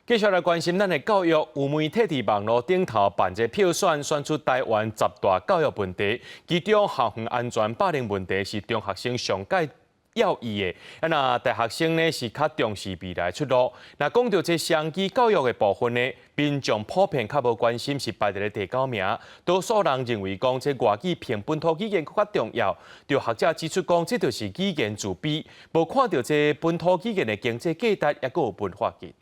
繼續來關心咱的教育，有媒體佇網路頂頭辦這票選，選出台灣十大教育問題，其中校園安全霸凌問題是中學生上蓋要意的。啊，若大學生呢是較重視未來出路。若講到這雙語教育的部分呢，民眾普遍較無關心，是排佇咧第九名。多數人認為講這外語比本土語言閣較重要。就學者指出講，這就是語言自卑，無看著這本土語言的經濟價值，抑閣有文化價值。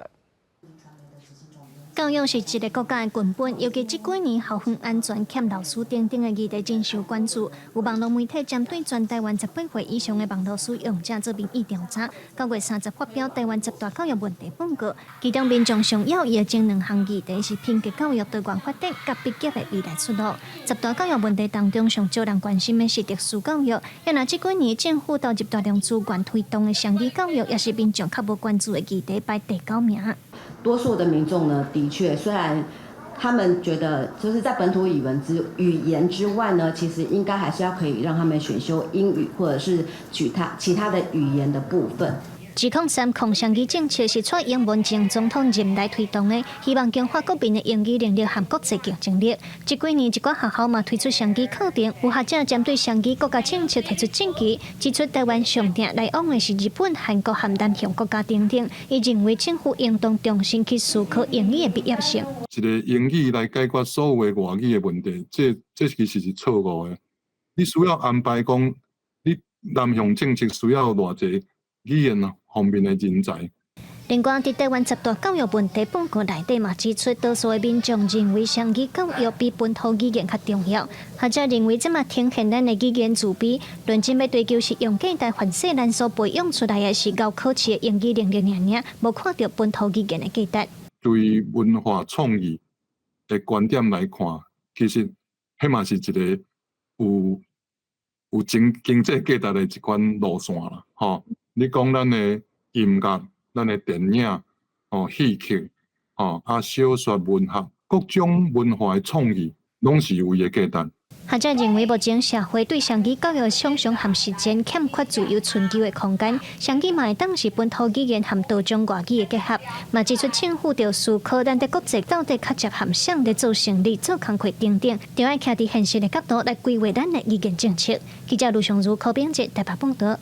教育是一個國家的根本，尤其這幾年校園安全欠老師等等的議題真受關注。有網路媒體針對全台灣18歲以上的網路使用者做民意調查，9月30發表台灣十大教育問題報告，其中民眾上要意的前兩項議題是品格教育多元發展佮畢業的未來出路。十大教育問題當中，上少人關心的是特殊教育，抑若這幾年政府投入大量資源推動的雙語教育，也是民眾較無關注的議題，排第九名。多數的民眾呢，的確，雖然他們覺得就是在本土語言之外呢，其實應該還是要可以讓他們選修英語或者是其他的語言的部分。2030雙語政策是蔡英文前總統任內推動的，希望強化國民的英語能力和國際競爭力。這幾年一寡學校嘛推出雙語課程，有學者針對雙語國家政策提出質疑，指出台灣上定來往的是日本、韓國和南韓國家等等，伊認為政府應當重新去思考英語的必要性。一個英語來解決所有的外語的問題，這其實是錯誤的。你需要安排講，你南向政策需要偌濟語言方面的人才。另外，佇台灣十大教育問題報告內底嘛指出，多數的民眾認為雙語教育比本土語言較重要。學者認為，這嘛呈現咱的語言自卑。論真欲追求實用價值，凡勢咱所培養出來的是𠢕考試的英語能力爾爾，無看著本土語言的價值。對文化創意的觀點來看，其實彼嘛是一個有經濟價值的一款路線啦，吼。你講咱的音樂、咱的電影、哦戲曲、哦啊小說文學，各種文化的創意，攏是有伊的價值。學者認為，目前社會對雙語教育想像和實踐欠缺自由尋求的空間，雙語嘛會當是本土語言和多種外語的結合。嘛指出政府著思考咱佇國際到底較適合啥咧做生理、做工課等等，著愛徛佇現實的角度來規劃咱的語言政策。記者盧尚如、柯炳哲台北報導。